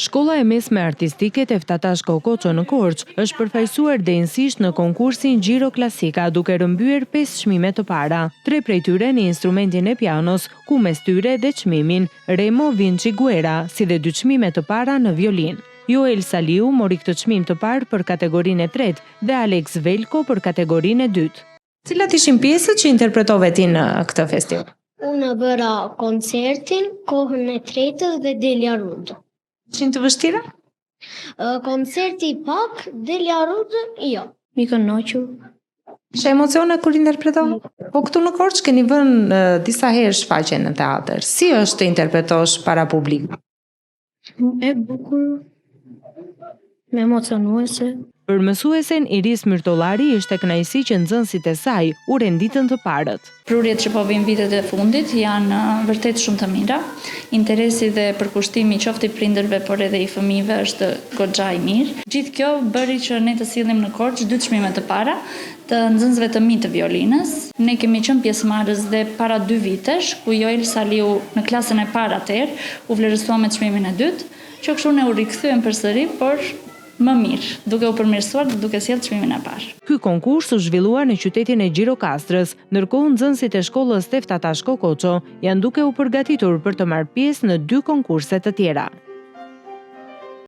Shkolla e Mesme Artistike Tefta Tashko Koço në Korçë është përfaqësuar denjësisht në konkursin Gjiro Klasika duke rrëmbyer pesë çmime të para, tre prej tyre në instrumentin e pianos, ku mes tyre dhe çmimin Remo Vinciguerra, si dhe dy çmime të para në violinë. Joel Saliu mori këtë çmim të parë për kategorinë e tretë dhe Aleks Velko për kategorinë e dytë. Cilat ishin pjesët që interpretove ti në këtë festival? Unë bëra koncertin, kohën e tretës dhe Delia Rudë. Ishin të vështira? Koncerti pak, Delia Rudë, jo. Mi kënaqur. Kishe emocione kur interpretove? Po këtu në Korçë keni vënë disa herë shfaqje në teatër. Si është të interpretosh para publikut? E bukur, me emocionuese. Për mësuesen Iris Myrtollari ishte kënaqësi që nxënësit e saj u renditën të parët. Prurjet që po vijnë vitet e fundit janë vërtet shumë të mira. Interesi dhe përkushtimi qoftë i prindërve por edhe i fëmijëve është goxha i mirë. Gjithë kjo bëri që ne të sillim në Korçë dy çmime të para të nxënësve të mi të violinës. Ne kemi qenë pjesëmarrës dhe para dy vitesh, ku Joel Saliu në klasën e parë atëherë u vlerësua me çmimin e dytë, që kështu ne u rikthyem përsëri, por më mirë, duke u përmirësuar dhe duke sjellë çmimin e parë. Ky konkurs u zhvillua në qytetin e Gjirokastrës, ndërkohë nxënësit e shkollës Tefta Tashko Koço janë duke u përgatitur për të marrë pjesë në dy konkurse të tjera.